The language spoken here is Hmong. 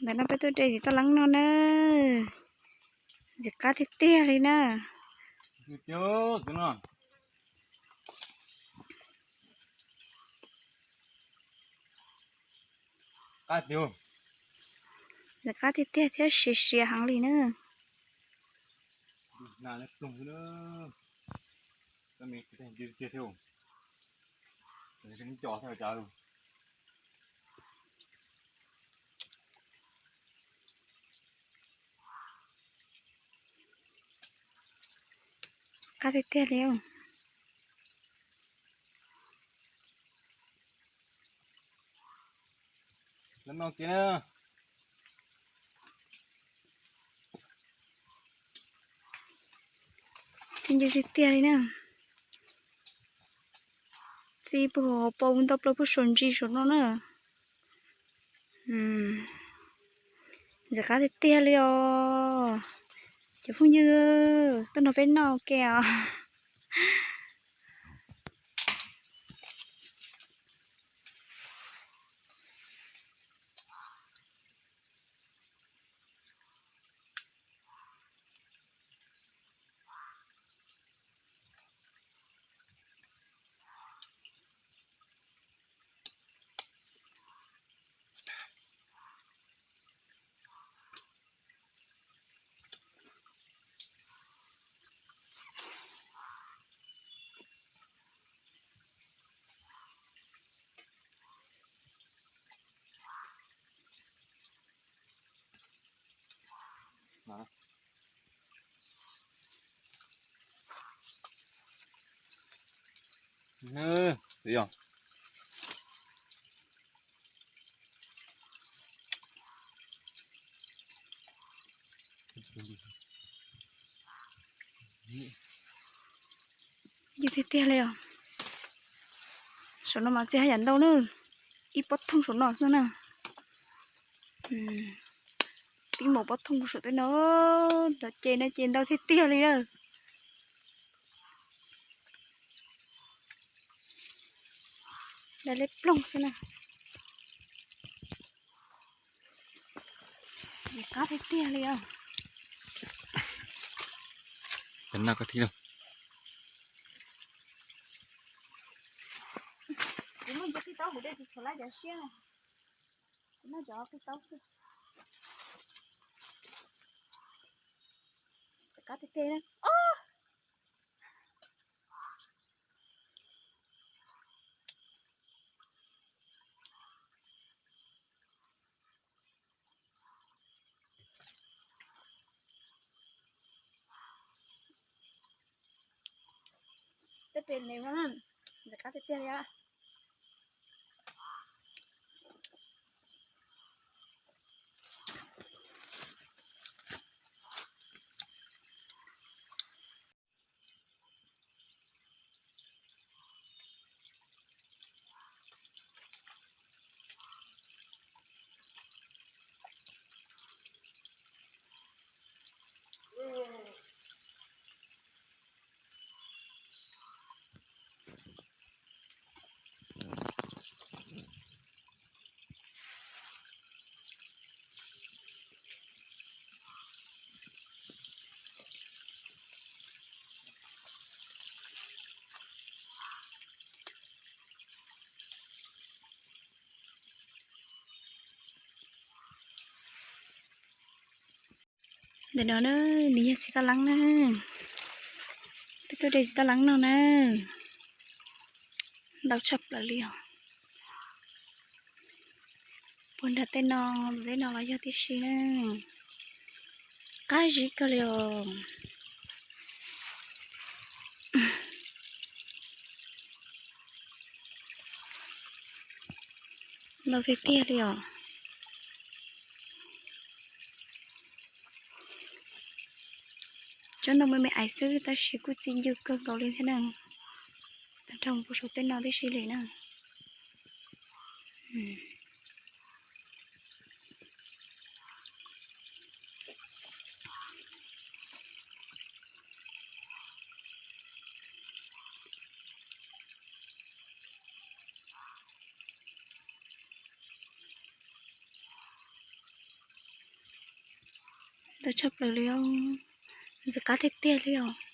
Ntawm no peb tuaj de txiv toj leeb no na. Ntxim qab tiag tiag li na. Ntxim qab tiag tiag thiab siav siav heev li na. Qab tiag tiag li. Txi ncw tiag tiag li na. Txi puag hauv paus ntau plaws puag saum ntsis saum no na. Ntxim qab tiag tiag li os. Cov phooj ywg, tuaj nrog peb noj ua ke os. Ncw tiag tiag li os. Saum no mas txi haj yam ntau na. Ib pob thooj saum no xwb na. Tib npaum pob thooj saum tej no. Cov ces no ces ntau tiag tiag li na. Dai leb ploog xwb na. Qab tiag tiag li os. Cov no koj thib lauj. Kuv muaj ncov qij taub kuv de tsis tshuav lab cov siab na. Kuv noj cov qij taub xwb. Qab tiag tiag na. Tej res ne, ntxim qab tiag tiag li. Ntawm no na, nws yog txiv toj leeb na. Peb tuaj de txiv toj leeb no na. Ntau tshaj plaws li os. Puag nram tej no, tej no los yog tib si na. Qab zib kawg li os. Ntau tiag tiag li os. Tsob ntoo me me ais xwb tab sis kuj txi ncw kawg nkaus li thiab na. Tag nrho puag saum tej no tib si li na. Ntau tshaj plaws li os. Ntxim qab tiag tiag li os.